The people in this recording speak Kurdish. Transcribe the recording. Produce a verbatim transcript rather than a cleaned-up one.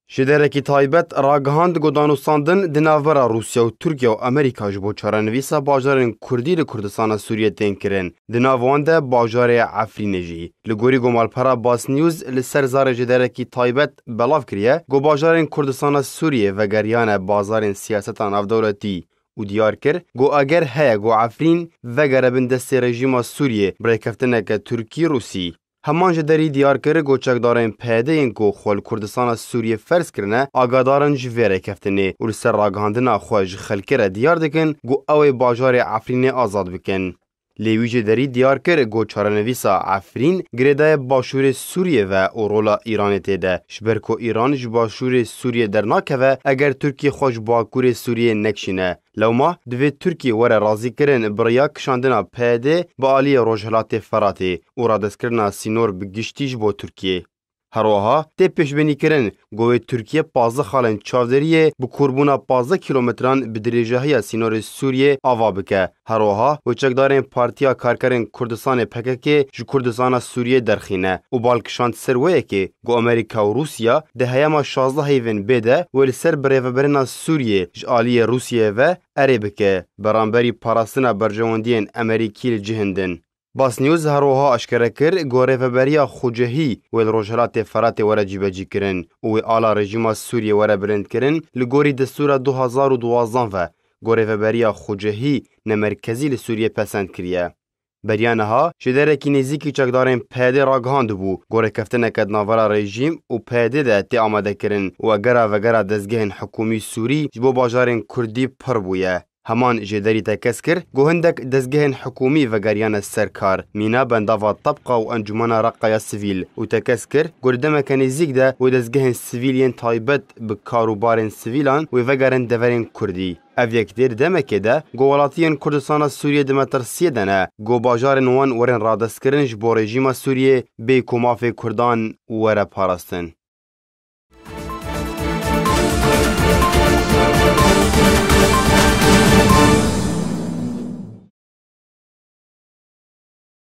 Ji derekî taybet ragihand ku danûstandin di navbera Rûsya û Tirkiye û Amerîka ji bo çarenivîsa bajarên Kurdî li Kurdistana Sûriyê tên kirin. Di nav wan de bajarê Efrînê jî. Li gorî ku malpera Bas News li ser zarê ji derekî taybet belav kiriye, ku bajarên Kurdistana Sûriyê vegeriyane bazarên siyaseta navdewletî û diyar kir, ku eger heye ku Efrîn vegere bin destê rejîma Sûriyê bi rêkeftineke Tirkî-Rûsî. Heman ji derî diyar kir ku çekdarên P Y D yên ku xwe li Kurdistana Sûriyê ferz kirine, agadarin ji vê rêkeftinê û li ser ragihandina xwe ji xelkê re diyar dikin ku ew ê bajarê Efrînê azad bikin. Lê wî ji derî diyar kir ku çarenivîsa Efrîn girêdaye başûrê Sûriyê ve û rola Îranê tê de, ji ber ku Îran ji başûrê Sûriyê dernakeve eger Tirkiye xwe ji bakurê Sûriyê nekişîne. Lewma divê Tirkiye were razîkirin bi riya kişandina P Y D bi aliyê Rojhilatê Feratê û radestkirina sînor bi giştî ji bo Tirkiyê. Her wiha tê pêşbînîkirin ku wê Tirkiye pazdeh xalên çavdêriyê bi kûrbûna pazdeh kîlometran bi dirêjahiya sînorê Sûriyê ava bike. Her wiha wê çekdarên Partiya Karkerên Kurdistanê P K K ji Kurdistana Sûriyê derxîne û bal kişand ser wê yekê ku Amerîka û Rûsya di heyama şazdeh heyvên bê de wê li ser birêvebirina Sûriyê ji aliyê Rûsiyê ve erê bike, beramberî parastina berjewendiyên Amerîkî li cihindin. Bas News her wiha aşkere kir ku rêveberiya xwecihî wê li Rojhilatê Feratê were cîbecîkirin û wê ala rejîma Sûriyê were bilindkirin li gorî destûra du hazar û duwazdeh ve ku rêveberiya xwecihî ne merkezî li Sûriyê pesend kiriye. Beriya niha ji derekî nêzîkî çekdarên P Y D ragihandibû ku rêkeftineke di navbera rejîm û P Y D de tê amadekirin û egera vegera dezgehên hikûmî Sûrî ji bo bajarên Kurdî pir bûye. Heman jêderî tekez kir ku hindek dezgehên hikûmî vegeriyane ser kar, mîna bendava Tebqa û Encûmena Reqa ya Sivîl û tekez kir ku di demeke nêzîk de wê dezgehên sivîl yên taybet bi kar û barên sivîlan wê vegerin deverên Kurdî. Ev yek tê di demekê de ku welatiyên Kurdistana Sûriyê di metirsiyê de ne ku bajarên wan werin radestkirin ji bo rejîma Sûriyê bê ku mafê Kurdan were parastin.